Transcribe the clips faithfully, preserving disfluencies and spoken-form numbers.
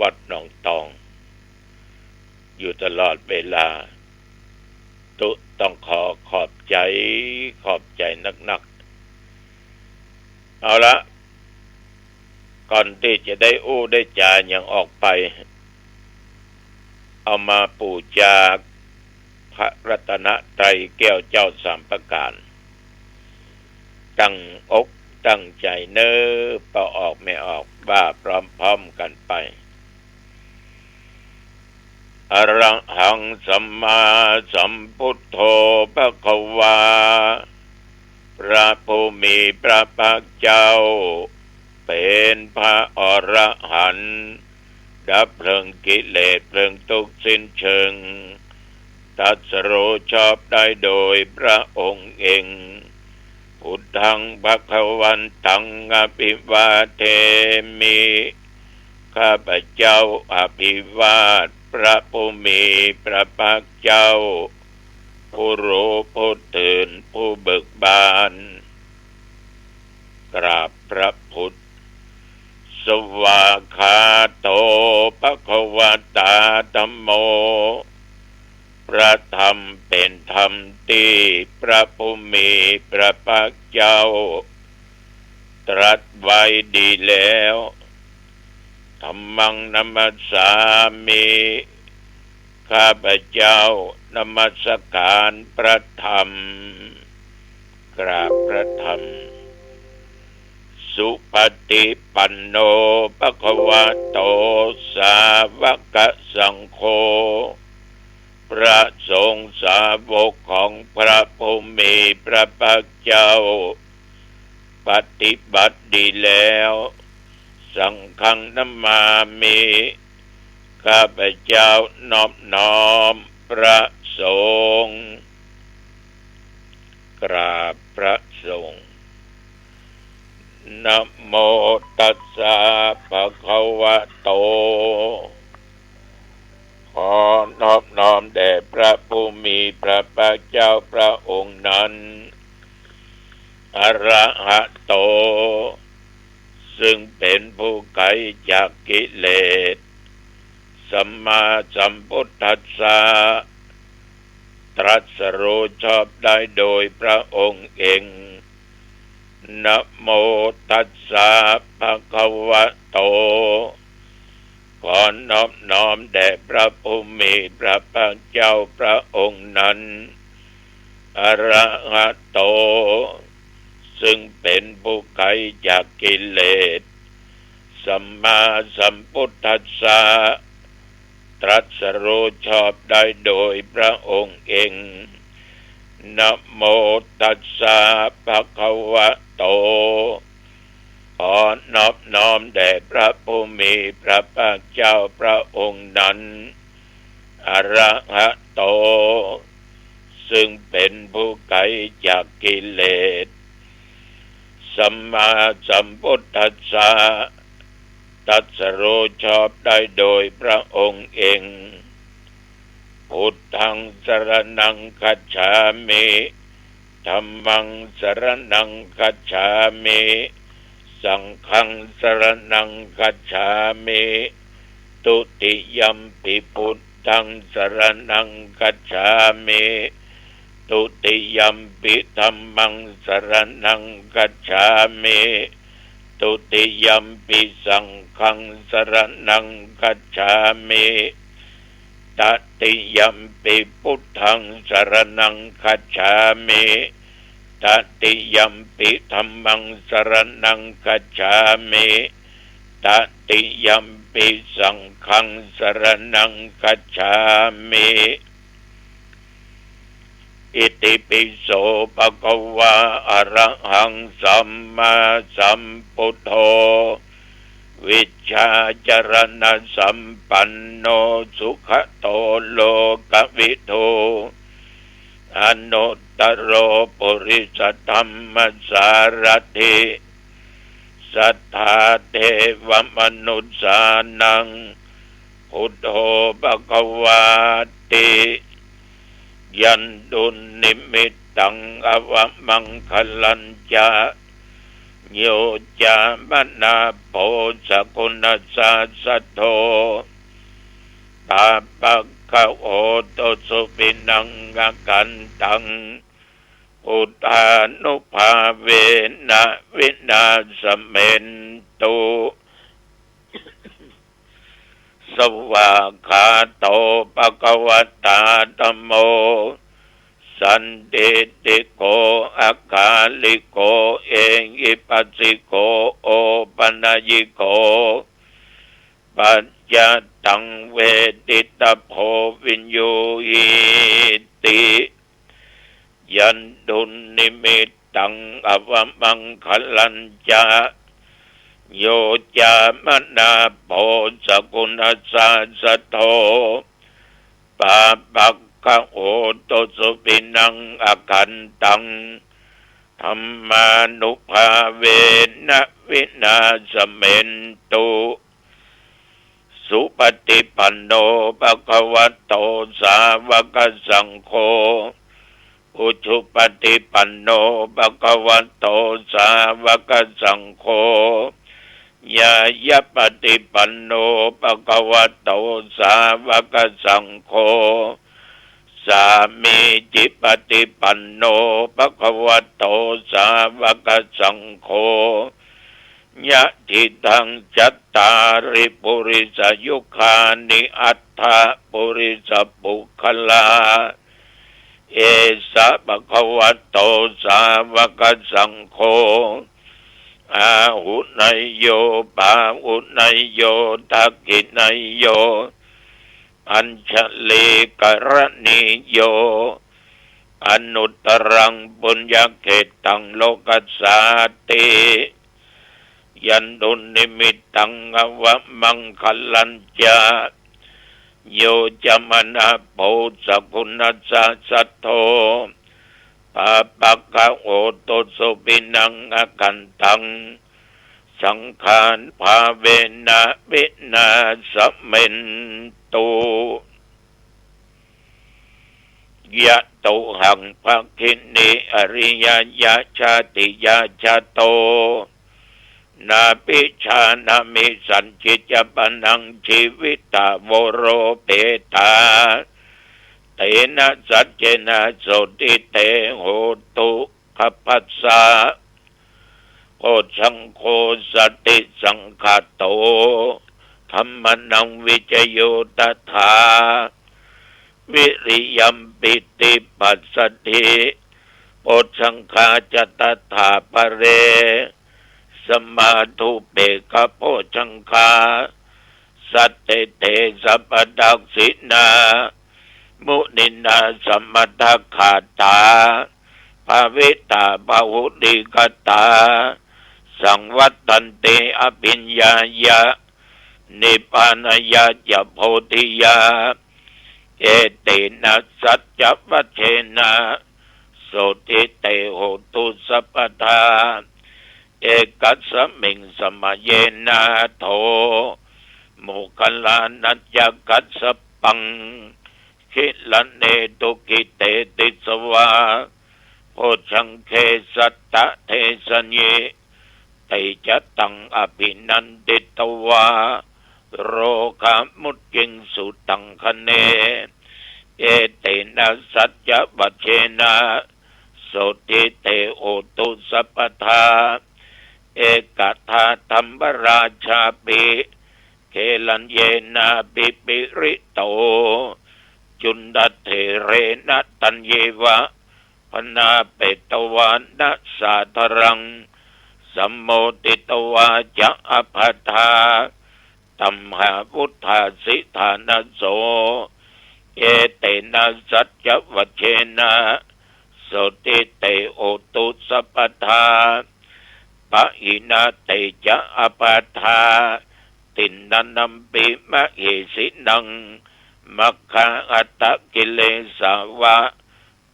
ป๊อดหนองตอง อยู่ตลอดเวลา ตุ๊ต้องขอขอบใจ๋ ขอบใจ๋นักๆ เอาละ ก่อนตี้จะได้อู้ได้จ๋าหยังออกไป เอามาปู๋จาพระรัตนตรัยแก้วเจ้าสามประก๋าน ตั้งอกตั้งใจ๋เน่อ ปอออกแม่ออก ว่าพร้อมๆ กั๋นไป อะระหังสัมมาสัมพุทโธภะคะวา พระผู้มีพระภาคเจ้า เป๋นพระอรหันต์ ดับเพลิงกิเลสเพลิงตุ๊กข์สิ้นเชิง ตรัสรู้ชอบได้โดยพระองค์เอง พุทธังภะคะวันตังอะภิวาเทมิ ข้าพเจ้าอภิวาทพระผู้มีพระภาคเจ้า ผู้รู้ผู้ตื่นผู้เบิกบาน กราบพระพุทธ สวากขาโตภะคะวะตาธัมโม พระธรรมเป๋นธรรมตี้พระผู้มีพระภาคเจ้า ตรัสไว้ดีแล้ว ธัมมังนะมัสสามิ ข้าพเจ้านมัสการพระธรรม กราบพระธรรม สุปฏิปันโนภะคะวะโต สาวกสังโฆ พระสงฆ์สาวกของพระผู้มีพระภาคเจ้า ปฏิบัติดีแล้ว สังฆังนะมามิ ข้าพเจ้านอบน้อมพระสงฆ์ กราบพระสงฆ์ นะโมตัสสะภะคะวะโต ขอนอบน้อมแด่พระผู้มีพระภาคเจ้าพระองค์นั้น อะระหะโต ซึ่งเป๋นผู้ไกลจากกิเลส สัมมาสัมพุทธัสสะ ตรัสรู้ชอบได้โดยพระองค์เอง นะโมตัสสะภะคะวะโต ขอนอบน้อมแด่พระผู้มีพระภาคเจ้าพระองค์นั้น อะระหะโต ซึ่งเป๋นผู้ไกลจากกิเลส สัมมาสัมพุทธัสสะ ตรัสรู้ชอบได้โดยพระองค์เอง นะโมตัสสะภะคะวะโต ขอนอบน้อมแด่พระผู้มีพระภาคเจ้าพระองค์นั้น อะระหะโต ซึ่งเป๋นผู้ไกลจากกิเลส สัมมาสัมพุทธัสสะ ตรัสรู้ชอบได้โดยพระองค์เอง พุทธังสรณังคัจฉามิ ธัมมังสรณังคัจฉามิ สังฆังสรณังคัจฉามิ ทุติยัมปิพุทธังสรณังคัจฉามิ ทุติยัมปิธัมมังสรณังคัจฉามิ ทุติยัมปิสังฆังสรณังคัจฉามิ ตติยัมปิพุทธังสรณังคัจฉามิ ตติยัมปิธัมมังสรณังคัจฉามิ ตติยัมปิสังฆังสรณังคัจฉามิ อิติปิโสภะคะวะ อะระหังสัมมาสัมพุทโธ วิชชาจรณสัมปันโน สุขะโตโลกะวิทู อนุตตโรปุริสธัมมสารถิ สัทธาเทวมนุสสานัง พุทโธภะคะวาติ ยันตุนนิมิตตัง อวมังคะลัญจะ Yo cāmanāpo sakuṇassa saddo, pāpaggaho dussupinaṃ akantaṃ, buddhānubhāvena vināsamentu. Svākkhāto bhagavatā dhammo, sandiṭṭhiko akāliko ehipassiko opanayiko, paccattaṃ veditabbo viññūhīti. Yandunnimittaṃ avamaṅgalañca, yo cāmanāpo sakuṇassa saddo, pāpaggaho dussupinaṃ akantaṃ, dhammānubhāvena vināsamentu. Supaṭipanno bhagavato sāvakasaṅgho, ujupaṭipanno bhagavato sāvakasaṅgho, ñāyapaṭipanno bhagavato sāvakasaṅgho, sāmīcipaṭipanno bhagavato sāvakasaṅgho, yadidaṃ cattāri purisayugāni aṭṭha purisapuggalā, esa bhagavato sāvakasaṅgho, āhuneyyo pāhuneyyo dakkhiṇeyyo añjalikaraṇīyo, anuttaraṃ puññakkhettaṃ lokassāti. Yandunnimittaṃ avamaṅgalañca, yo cāmanāpo sakuṇassa saddo, pāpaggaho dussupinaṃ akantaṃ, saṅghānubhāvena vināsamentu. Yatohaṃ bhagini ariyāya jātiyā jāto, nābhijānāmi sañcicca pāṇaṃ jīvitā voropetā. Tena saccena sotthi te hotu gabbhassa. Bojjhaṅgo satisaṅkhāto dhammānaṃ vicayo tathā, viriyampīti passaddhi bojjhaṅgā ca tathāpare. Samādhupekkhabojjhaṅgā sattete sabbadassinā, muninā sammadakkhātā bhāvitā bahulīkatā, saṃvattanti abhiññāya nibbānāya ca bodhiyā. Etena saccavajjena sotthi te hotu sabbadā. Ekasmiṃ samaye nātho moggallānañca kassapaṃ gilāne dukkhite disvā bojjhaṅge satta desayi. Te ca taṃ abhinanditvā rogā mucciṃsu taṅkhaṇe. Etena saccavajjena sotthi te hotu sabbadā. Ekadā dhammarājāpi gelaññenābhipīḷito, cundattherena taññeva bhaṇāpetvāna sādaraṃ, sammoditvā ca ābādhā tamhā vuṭṭhāsi ṭhānaso. Etena saccavajjena sotthi te hotu sabbadā. Pahīnā te ca ābādhā tiṇṇannampi mahesinaṃ, maggāhatakilesā va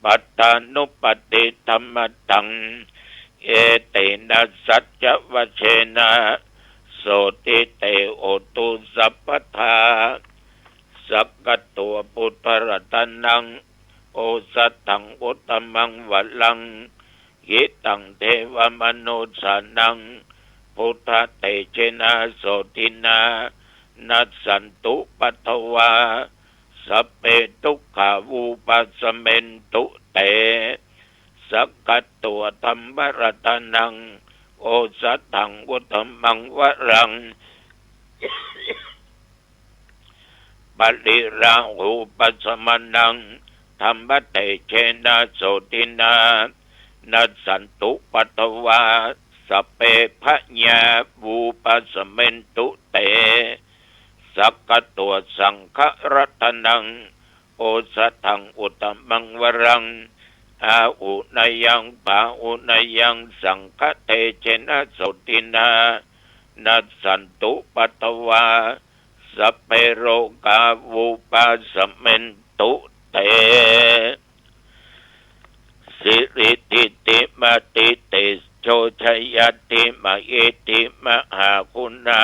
pattānuppattidhammataṃ. Etena saccavajjena sotthi te hotu sabbadā. Sakkatvā buddharatanaṃ osathaṃ uttamaṃ varaṃ, Yiddaṃ devamanussānaṃ buddhatejena sotthinā nassantupaddavā sabbe dukkhā vūpasamentu te. Sakkatvā dhammaratanaṃ osathaṃ uttamaṃ varaṃ, pariḷāhūpasamanaṃ dhammatejena sotthinā nassantupaddavā sabbe bhayā vūpasamentu te. Sakkatvā saṅgharatanaṃ osathaṃ uttamaṃ varaṃ, āhuneyyaṃ pāhuneyyaṃ saṅghatejena sotthinā nassantupaddavā sabbe rogā vūpasamentu te. Siridhitimatitejojayadhimahiddhimahāguṇā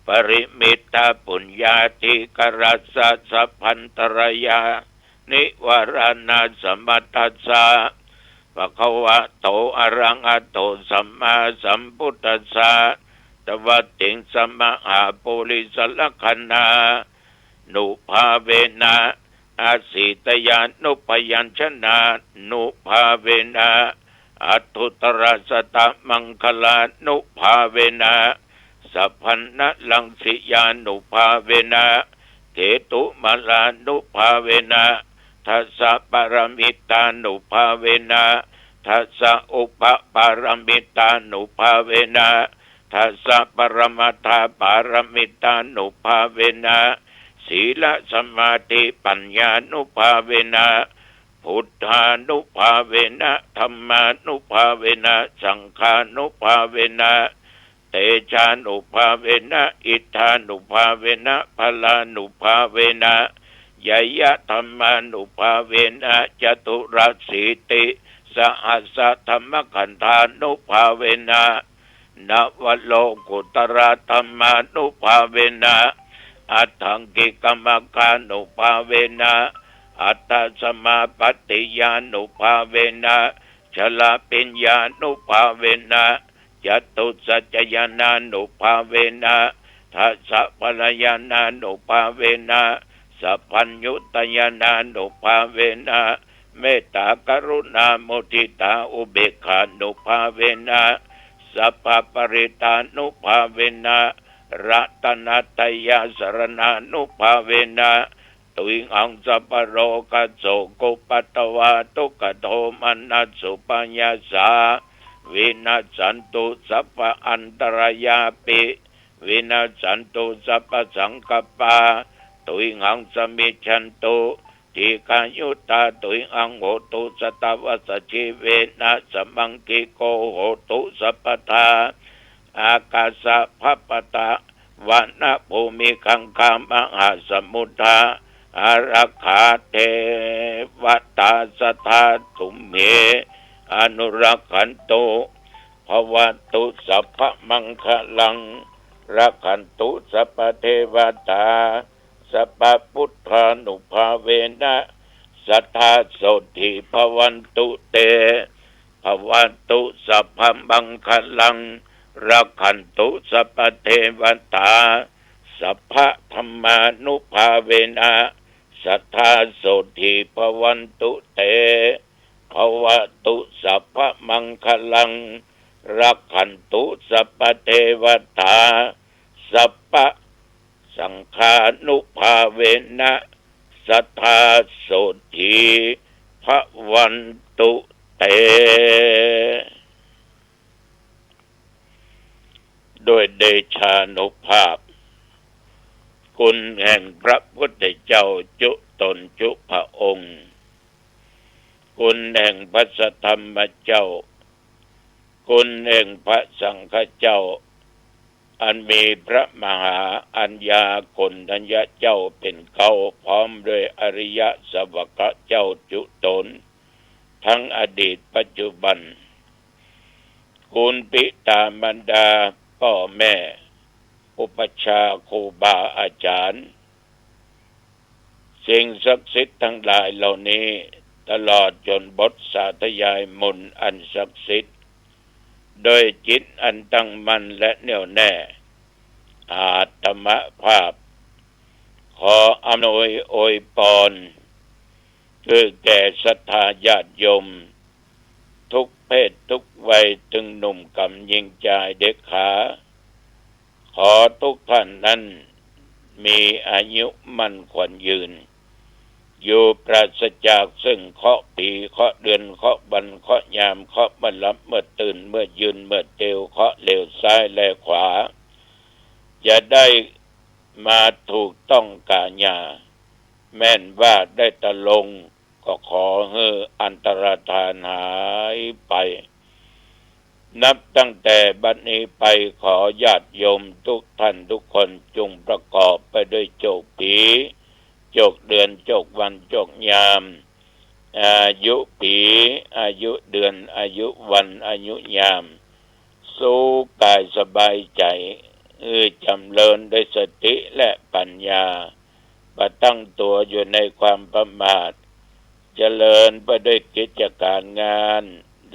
parimitapuññādhikārassa sabbantarāyanivāraṇasamatthassa bhagavato arahato sammāsambuddhassa dvattiṃsamahāpurisalakkhaṇā nubhāvena, asītyānubyañjanānubhāvena, aṭṭhuttarasatamaṅgalānubhāvena, sabbanaraṃsiyānubhāvena, ketumālānubhāvena, dasapāramitānubhāvena, dasaupapāramitānubhāvena, dasaparamatthapāramitānubhāvena, sīlasamādhipaññānubhāvena, buddhānubhāvena, dhammānubhāvena, saṅghānubhāvena, tejānubhāvena, iddhānubhāvena, balānubhāvena, ñeyyadhammānubhāvena, caturāsītisahassadhammakkhandhānubhāvena, navalokuttaradhammānubhāvena, aṭṭhaṅgikamaggānubhāvena, aṭṭhasamāpattiyānubhāvena, chaḷabhiññānubhāvena, catusaccañāṇānubhāvena, dasabalañāṇānubhāvena, sabbaññutañāṇānubhāvena, mettākaruṇāmuditāupekkhānubhāvena, sabbaparittānubhāvena, ratanattayasaraṇānubhāvena, tuyhaṃ sabbarogasokupaddavadukkhadomanassupāyāsā vinassantu, sabbaantarāyāpi vinassantu, sabbasaṅkappā tuyhaṃ samijjhantu, dīghāyutā tuyhaṃ hotu, satavassajīvena samaṅgiko hotu sabbadā. Ākāsapabbatavanabhūmigaṅgāmahāsamuddā ārākkhadevatā sadā tumhe anurakkhantu. Bhavatu sabbamaṅgalaṃ, rakkhantu sabbadevatā, sabbabuddhānubhāvena sadā sotthī bhavantu te. Bhavatu sabbamaṅgalaṃ, rakkhantu sabbadevatā, sabbadhammānubhāvena sadā sotthī bhavantu te. Bhavatu sabbamaṅgalaṃ, rakkhantu sabbadevatā, sabbasaṅghānubhāvena sadā sotthī bhavantu te. ด้วยเดชานุภาพ คุณแห่งพระพุทธเจ้าจุ๊ตนจุ๊พระองค์ คุณแห่งพระสัทธรรมเจ้า คุณแห่งพระสังฆเจ้า อันมีพระมหาอัญญาโกณฑัญญะเจ้าเป็นเก๊า พร้อมด้วยอริยสาวกเจ้าจุ๊ตน ทั้งอดีตปัจจุบัน คุณบิดามารดา ป้อแม่ อุปัชฌาย์ครูบาอาจ๋ารย์ สิ่งศักดิ์สิทธิ์ทั้งหลายเหล่านี้ ตลอดจ๋นบทสาธยายมนต์อันศักดิ์สิทธิ์ ด้วยจิตอันตั้งมั่นและแน่วแน่ อาตมภาพ ขออำนวยอวยปอน คือแก่ศรัทธาญาติโยม ทุกเพศทุกวัย ตึงหนุ่มก๋ำญิงจายเด็กขา ขอทุกท่านนั้น มีอายุมั่นขวัญยืน อยู่ปราศจากซึ่งเคราะห์ผี เคราะห์เดือน เคราะห์วัน เคราะห์ยาม เคราะห์เมื่อหลับ เมื่อตื่น เมื่อยืน เมื่อเตียว เคราะห์เลวซ้ายแลขวา จะได้มาถูกต้องก๋ายา แม่นว่าได้ตะลง ก็ขอหื้ออันตรธานหายไป นับตั้งแต่บัดนี้ไป ขอญาติโยมทุกท่านทุกคน จงประกอบไปด้วยโจคผี โจคเดือน โจควัน โจคยาม อายุผี อายุเดือน อายุวัน อายุยาม สุขกายสบายใจ๋ เออ จ๋ำเริญด้วยสติและปัญญา บ่ตั้งตั๋วอยู่ในความประมาท เจริญไปด้วยกิจก๋ารงาน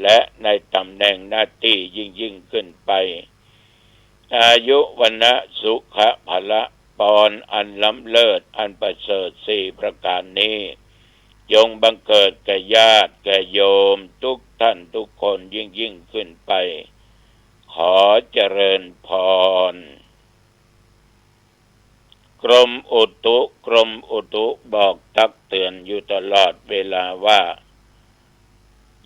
และในต๋ำแหน่งหน้าตี้ยิ่งๆ ขึ้นไป อายุ วรรณะ สุขะ พละ ปอนอันล้ำเลิศ อันประเสริฐสี่ประก๋านนี้ จงบังเกิดแก่ญาติแก่โยมทุกท่านทุกคนยิ่งๆ ขึ้นไป ขอเจริญพร กรมอุตุ กรมอุตุบอกตักเตือนอยู่ตลอดเวลาว่า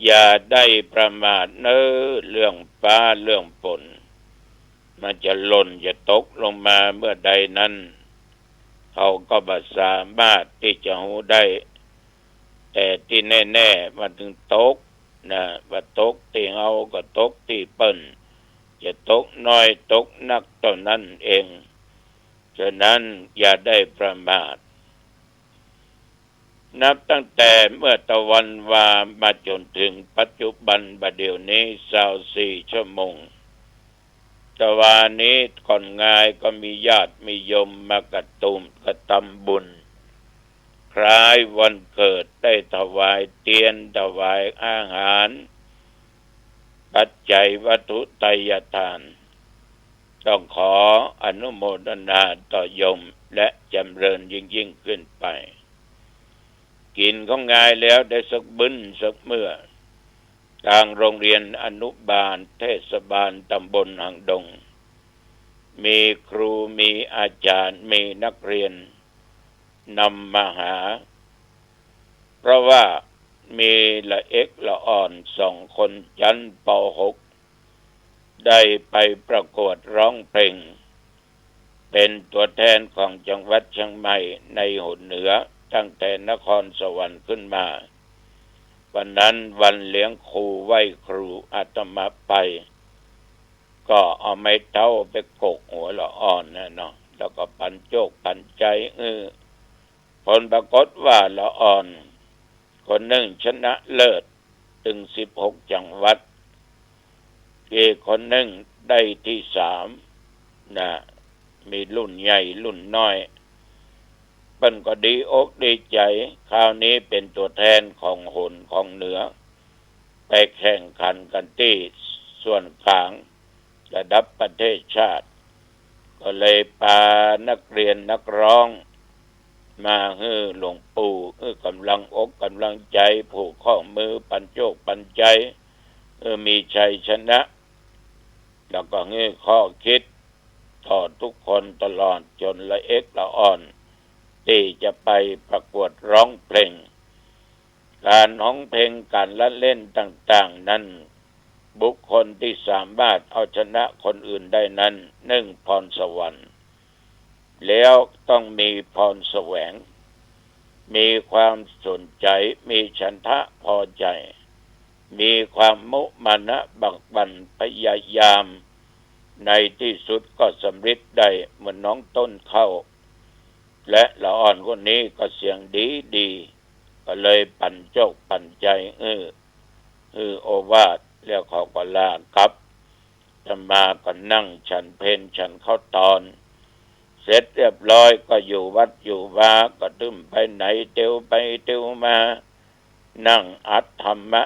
อย่าได้ประมาทเน่อ เรื่องฟ้าเรื่องฝน มันจะหล่นจะตกลงมาเมื่อใดนั้น เฮาก็บ่สามารถตี้จะฮู้ได้ แต่ตี้แน่ๆ มันตึงตกนะ บ่ตกตี้เฮาก็ตกตี้เปิ้น จะตกน้อยตกนักเต้านั้นเอง ฉะนั้นอย่าได้ประมาท นับตั้งแต่เมื่อตะวันวามาจ๋นเถิงปัจจุบันบ่าเดี่ยวนี้ซาวสี่ชั่วโมง ตะวานี้ก่อนงายก็มีญาติมีโยมมากระตุมกระตำบุญ คล้ายวันเกิด ได้ถวายเตียน ถวายอาหาร ปัจจัยวัตถุไทยทาน ต้องขออนุโมทนาต่อโยม และจ๋ำเริญยิ่งๆ ขึ้นไป กิ๋นของงายแล้วได้สักบึ้นสักเมื่อ ตางโรงเรียนอนุบาลเทศบาลตำบลหางดง มีครู มีอาจ๋ารย์ มีนักเรียนนำมาหา เพราะว่ามีละเอ็กละอ่อนสองคน จั้น ป.หก ได้ไปประกวดร้องเพลง เป๋นตั๋วแทนของจังหวัดเจียงใหม่ในหนเหนือ ตั้งแต่นครสวรรค์ขึ้นมา วันนั้นวันเลี้ยงครูไหว้ครู อาตมาไป ก็เอาไม้เต๊าไปโกกหัวละอ่อนนะเนาะ แล้วก็ปันโจกปันใจ๊ เออ ผลปรากฏว่าละอ่อนคนนึ่งชนะเลิศ ตึงสิบหกจังหวัด อีกคนนึ่งได้ตี้สามนะ มีรุ่นใหญ่รุ่นน้อย เปิ้นก็ดีอกดีใจ๋ คราวนี้เป๋นตั๋วแทนของหนของเหนือ ไปแข่งขันกั๋นตี้ส่วนกลาง ระดับประเทศชาติ ก็เลยปานักเรียนนักร้อง มาหื้อหลวงปู่ หื้อกำลังอกกำลังใจ๋ ผูกข้อมือ ปันโจกปันใจ๊ หื้อมีชัยชนะ แล้วก็หื้อข้อคิดต่อทุกคนตลอดจ๋นละเอ็กละอ่อน ตี้จะไปประกวดร้องเพลง ก๋านฮ้องเพลง ก๋านละเล่นต่างๆ นั้น บุคคลตี้สามารถเอาชนะคนอื่นได้นั้น นึ่งพรสวรรค์ แล้วต้องมีพรแสวง มีความสนใจ๋ มีฉันทะพอใจ๋ มีความมุมานะบักบั่นพยายาม ในตี้สุดก็สำเร็จได้เหมือนน้องต้นข้าว และละอ่อนคนนี้ก็เสียงดีดี ก็เลยปันโจกปันใจ๊ เออ หื้อโอวาท แล้วเขาก็ลากลับ อาตมาก็นั่งฉันเพลฉันข้าวตอน เสร็จเรียบร้อยก็อยู่วัดอยู่วา ก็ตึ้มไปไหนเตียวไปเตียวมา นั่งอัดธรรมะ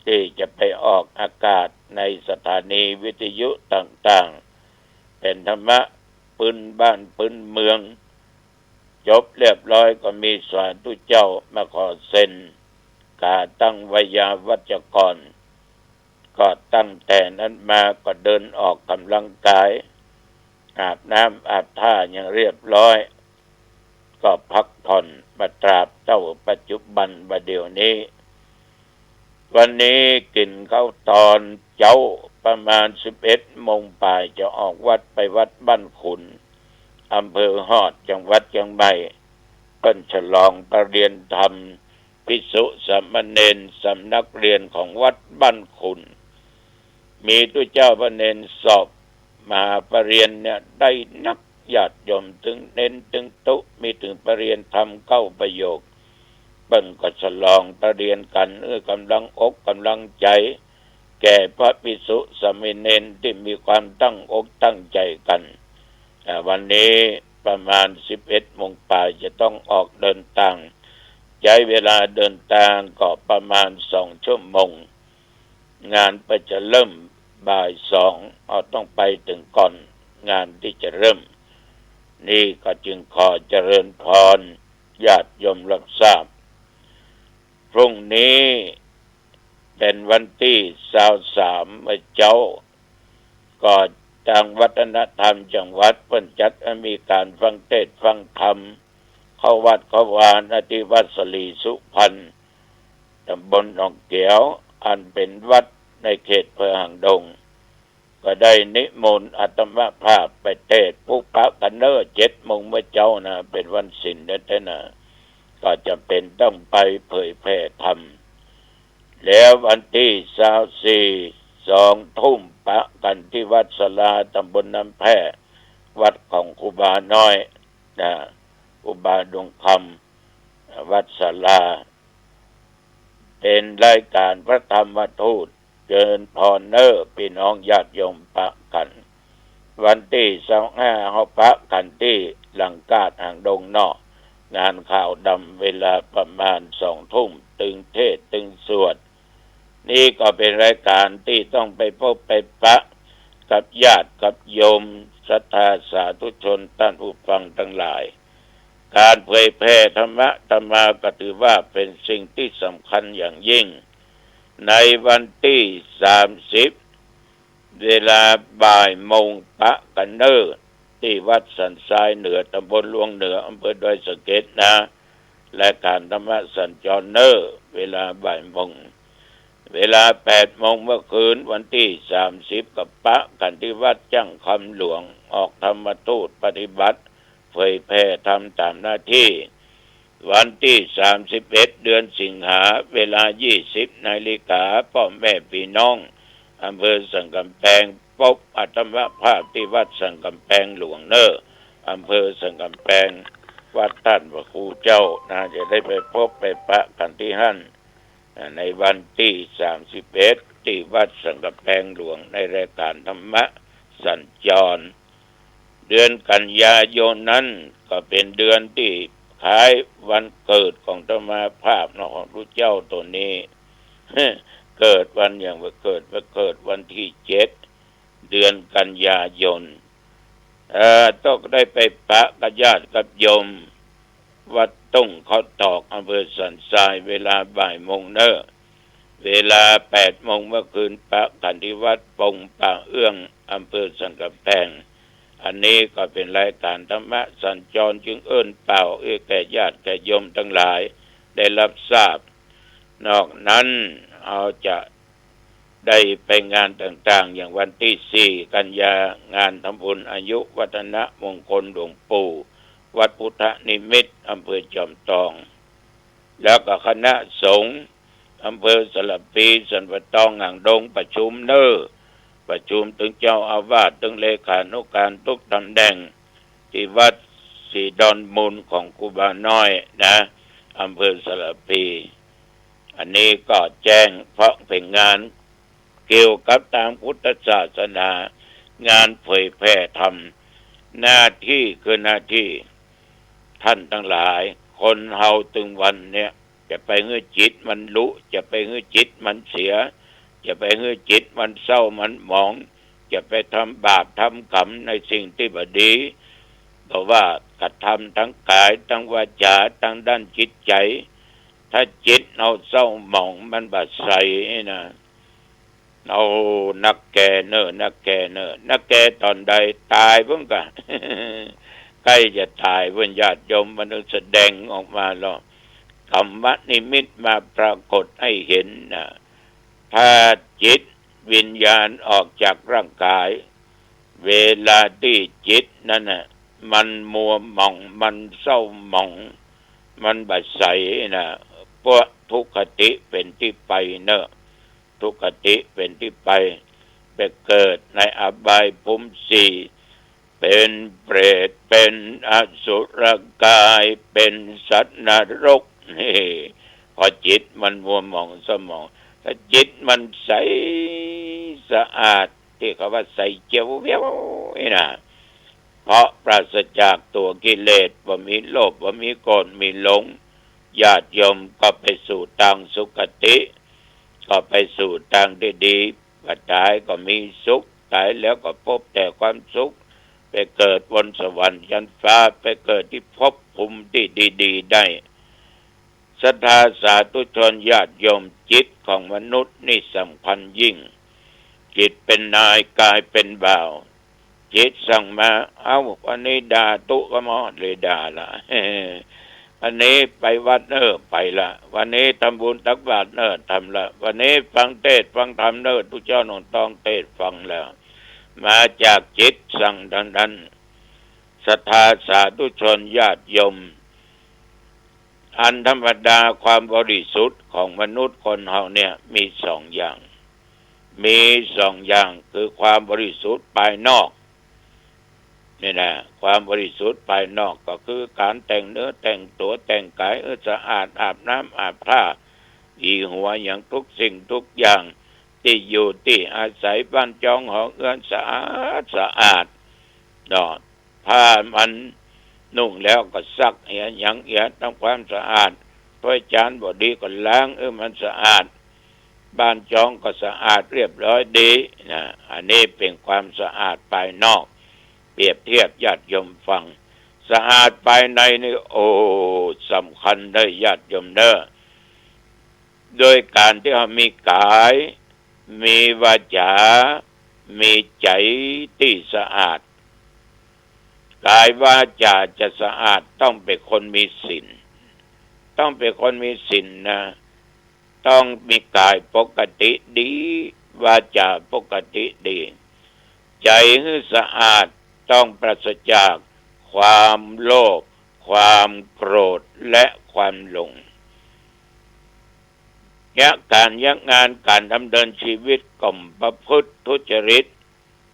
ตี้จะไปออกอากาศในสถานีวิทยุต่างๆ เป๋นธรรมะปื๊นบ้านปื๊นเมือง จบเรียบร้อยก็มีสาธุเจ้ามาขอเซ็น ก๋าตั้งไวยาวัจกร ก็ตั้งแต่นั้นมาก็เดินออกกำลังกาย อาบน้ำอาบท่าอย่างเรียบร้อย ก็พักผ่อนมาตราบเต้าปัจจุบันบ่าเดี่ยวนี้ วันนี้กิ๋นข้าวตอนเจ๊าประมาณสิบเอ็ดโมงป๋าย จะออกวัดไปวัดบ้านขุน อำเภอฮอด จังหวัดเจียงใหม่ เปิ้นฉลองประเรียนธรรม ภิกษุสามเณรสำนักเรียนของวัดบ้านขุน มีตุ๊เจ้าพระเณรสอบมหาประเรียนเนี่ยได้นัก ญาติโยมตึงเณรตึงตุ๊ มีเถิงประเรียนธรรมเก้าประโยค เปิ้นก็ฉลองประเรียนกั๋น เอื้อกำลังอกกำลังใจ๋ แก่พระภิกษุสามเณรตี้มีความตั้งอกตั้งใจ๋กั๋น อ่า วันนี้ประมาณสิบเอ็ดโมงป๋ายจะต้องออกเดินตาง ใจ๊เวลาเดินตางก็ประมาณสองชั่วโมง งานก็จะเริ่มบ่ายสอง เฮาต้องไปเถิงก่อนงานตี้จะเริ่ม นี่ก็จึงขอเจริญพรญาติโยมรับทราบ พรุ่งนี้เป๋นวันตี้ซาวสาม เมื่อเจ๊า ก็ตางวัฒนธรรมจังหวัดเปิ้นจัดให้มีก๋านฟังเทศน์ฟังธรรม เข้าวัดเข้าวาณาตี้วัดสลีสุพรรณ ตำบลหนองเกียว อันเป๋นวัดในเขตอำเภอหางดง ก็ได้นิมนต์อาตมาภาพไปเทศน์ ปุพพะกั๋นเน่อ เจ็ดโมงเมื่อเจ๊านะ เป๋นวันศีลแต๊ๆ นะ ก็จ๋ำเป๋นต้องไปเผยแผ่ธรรม แล้ววันตี้ซาวสี่ สองทุ่มปะกั๋นตี้วัดศาลาตำบลน้ำแพร่ วัดของครูบาน้อย นะ ครูบาดวงคำ วัดศาลา เป๋นรายก๋านพระธรรมทูต เจริญพรเน่อ ปี้น้องญาติโยมปะกั๋น วันตี้ซาวห้า เฮาปะกั๋นตี้หลังกาดหางดงเนาะ งานขาวดำ เวลาประมาณสองทุ่มตึงเทศน์ตึงสวด นี่ก็เป๋นรายก๋านตี้ต้องไปพบไปปะกับญาติกับโยมศรัทธาสาธุชนต้านผู้ฟังตังหลาย ก๋านเผยแผ่ธรรมะธรรมาก็ถือว่าเป๋นสิ่งตี้สำคัญอย่างยิ่ง ในวันตี้สามสิบ เวลาบ่ายโมงปะกั๋นเน่อ ตี้วัดสันทรายเหนือ ตำบลหลวงเหนือ อำเภอดอยสะเก็ดนะ รายก๋านธรรมะสัญจรเน่อ เวลาบ่ายโมง เวลาแปดโมงเมื่อคืนวันตี้สามสิบ ก็ปะกั๋นตี้วัดจ้างคำหลวง ออกธรรมทูตปฏิบัติ เผยแผ่ธรรมต๋ามหน้าตี้ วันตี้สามสิบเอ็ด เดือนสิงหา เวลายี่สิบนาฬิกา ป้อแม่ปี้น้องอำเภอสันก๋ำแปง ปบอาตมาภาพตี้วัดสันก๋ำแปงหลวงเน่อ อำเภอสันก๋ำแปง วัดต้านพระครูเจ้านะ จะได้ไปพบไปปะกั๋นตี้หั้น อ่า ในวันตี้สามสิบเอ็ด ตี้วัดสันก๋ำแปงหลวง ในรายก๋านธรรมะสัญจร เดือนกันยายนนั้นก็เป๋นเดือนตี้คล้ายวันเกิดของอาตมาภาพเนาะ ของตุ๊เจ้าโตนี้ เกิดวันหยังวะ เกิด เกิดวันตี้เจ็ด เดือนกันยายน เอ่อ ต้องได้ไปปะกับญาติกับโยม วัดตุ้งเขาตอก อำเภอสันทราย เวลาบ่ายโมงเน่อ เวลาแปดโมงเมื่อคืน ปะกั๋นตี้วัดปงป่าเอื้อง อำเภอสันก๋ำแปง อันนี้ก็เป๋นรายก๋านธรรมะสัญจร จึงเอิ้นเป่า เอื้อแก่ญาติแก่โยมตังหลายได้รับทราบ นอกนั้นเฮาจะ ได้ไปงานต่างๆ อย่างวันตี้สี่กันยา งานทำบุญอายุวัฒนมงคลหลวงปู่ วัดพุทธนิมิตร อำเภอจอมตอง แล้วก็คณะสงฆ์อำเภอสารภี สันป่าตอง หางดง ประชุมเน่อ ประชุมตึงเจ้าอาวาส ตึงเลขานุการทุกตำแหน่ง ตี้วัดศรีดอนมูลของครูบาน้อยนะ อำเภอสารภี อันนี้ก็แจ้งเพราะเป๋นงานเกี่ยวกับตางพุทธศาสนา งานเผยแผ่ธรรม หน้าตี้คือหน้าตี้ ท่านตังหลาย คนเฮาตึงวันเนี้ย เป จะไปหื้อจิตมันลุ จะไปหื้อจิตมันเสีย จะไปหื้อจิตมันเศร้ามันหมอง จะไปทำบาปทำกรรมในสิ่งตี้บ่ดี เพราะว่ากระทำตางก๋าย ตางวาจา ตางด้านจิตใจ๋ ถ้าจิตเฮาเศร้าหมองมันบ่ใสนี่นะ โอ้ นักแก่เน่อ นักแก่เน่อ นักแก่ต๋อนใด ต๋ายเปิ้นก่า ใก้จะต๋ายเปิ้น ญาติโยม มันแสดงออกมาแล้ว กรรมนิมิตมาปรากฏหื้อหันนะ ถ้าจิตวิญญาณออกจากร่างก๋าย เวลาตี้จิตนั้นน่ะ มันมัวหมอง มันเศร้าหมอง มันบ่ใสนะ พวกทุกขติเป๋นตี้ไปเน่อ ทุกขติเป๋นตี้ไป ไปเกิดในอบายภูมิสี่ เป๋นเปรต เป๋นอสุรกาย เป๋นสัตว์นรก นี่ เพราะจิตมันมัวหมองเศร้าหมอง ถ้าจิตมันใสสะอาด ตี้เขาว่าใสเจียวแววนี่นะ เพราะปราศจากตั๋วกิเลส บ่มีโลภ บ่มีโกรธ มีหลง ญาติโยมก็ไปสู่ตางสุคติ ก็ไปสู่ตางตี้ดี บ่ต๋ายก็มีสุข ต๋ายแล้วก็พบแต่ความสุข ไปเกิดบนสวรรค์ชั้นฟ้า ไปเกิดตี้ภพภูมิตี้ดีๆ ได้ ศรัทธาสาธุชนญาติโยม จิตของมนุษย์นี่สำคัญยิ่ง จิตเป๋นนาย กายเป๋นบ่าว จิตสั่งมา เอ้า วันนี้ด่าตุ๊กะหมอ เลยด่าละ วันนี้ไปวัดเน่อ ไปละ วันนี้ทำบุญตักบาตรเน่อ ทำละ วันนี้ฟังเทศน์ฟังธรรมเน่อ ตุ๊เจ้าหนองตองเทศน์ฟังแล้ว มาจากจิตสั่งดังนั้น ศรัทธาสาธุชนญาติโยม อันธรรมดาความบริสุทธิ์ของมนุษย์คนเฮาเนี่ยมีสองอย่าง มีสองอย่าง คือความบริสุทธิ์ภายนอก นี่นะ ความบริสุทธิ์ภายนอกก็คือก๋านแต่งเนื้อแต่งตั๋วแต่งก๋ายหื้อสะอาด อาบน้ำอาบท่า หวีหัวหยัง ทุกสิ่งทุกอย่าง ตี้อยู่ตี้อาศัย บ้านจองหอเฮือนสะอาดสะอาดเนาะ ผ้ามันนุ่งแล้วก็ซักเหียหยังเหีย ทำความสะอาด ถ้วยจานบ่ดีก็ล้างหื้อมันสะอาด บ้านจองก็สะอาดเรียบร้อยดีนะ อันนี้เป๋นความสะอาดภายนอก เปรียบเทียบญาติโยมฟัง สะอาดภายในนี่ โอ้ สำคัญเน่อญาติโยมเน่อ โดยก๋านตี้เฮามีก๋าย มีวาจา มีใจ๋ตี้สะอาด ก๋ายวาจาจะสะอาดต้องเป๋นคนมีศีล ต้องเป๋นคนมีศีลนะ ต้องมีก๋ายปกติดี วาจาปกติดี ใจ๋หื้อสะอาดต้องปราศจากความโลภ ความโกรธ และความหลง เยียะก๋านเยียะงาน ก๋านดำเนินชีวิตก็บ่ประพฤติทุจริต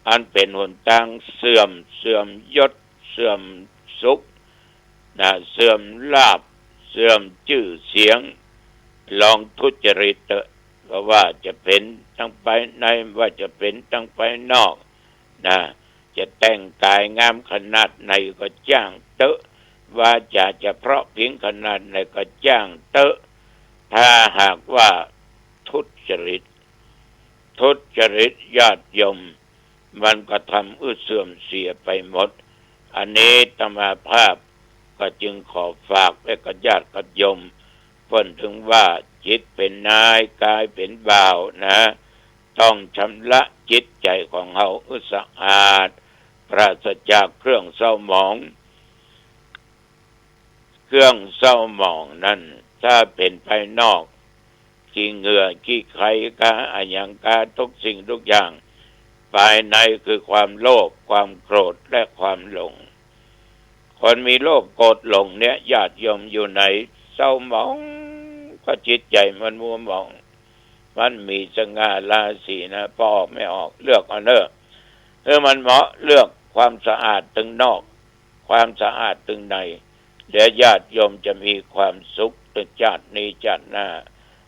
อันเป๋นหนตางเสื่อม เสื่อมยศ เสื่อมสุขนะ เสื่อมลาภ เสื่อมจื้อเสียง ลองทุจริตเต๊อะ บ่ว่าจะเป๋นตางภายใน บ่ว่าจะเป๋นตางภายนอกนะ จะแต่งก๋ายงามขนาดไหนก็จ้างเต๊อะ วาจาจะเพราะผิงขนาดไหนก็จ้างเต๊อะ ถ้าหากว่าทุจริต ทุจริตญาติโยม มันก็ทำหื้อเสื่อมเสียไปหมด อันนี้อาตมาภาพก็จึงขอฝากไว้กับญาติกับโยม เปิ้นถึงว่าจิตเป๋นนาย กายเป๋นบ่าวนะ ต้องชำระจิตใจ๋ของเฮาหื้อสะอาด ปราศจากเครื่องเศร้าหมอง เครื่องเศร้าหมองนั้น ถ้าเป๋นภายนอก ขี้เหงื่อขี้ไคกาอะหยังกา ทุกสิ่งทุกอย่าง ภายในคือความโลภ ความโกรธ และความหลง คนมีโลภโกรธหลงเนี่ย ญาติโยมอยู่ไหน เศร้าหมอง ก็จิตใจ๋มันมัวหมอง มันมีสง่าราศีนะ ปอออกไม่ออก เลือกเอาเน่อ หื้อมันเหมาะ เลือกความสะอาดตึงนอก ความสะอาดตึงใน แล้วญาติโยมจะมีความสุขตึงจาตินี้จาติหน้า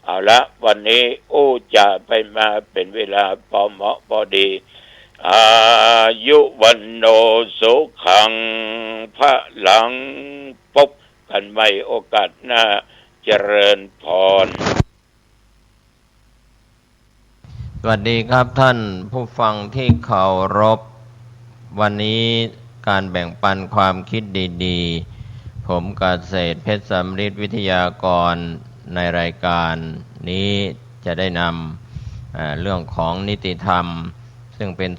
เอาละ วันนี้อู้จ๋าไปมาเป๋นเวลาปอเหมาะปอดี อายุวัณโณสุขังพลัง ปบกั๋นใหม่โอกาสหน้า เจ จริญพร สวัสดีครับท่านผู้ฟังที่เคารพ วันนี้การแบ่งปันความคิดดีๆ ผมเกษตรเพชรสำริดวิทยากรในรายการนี้จะได้นำ อ่า เรื่องของนิติธรรม ซึ่งเป็น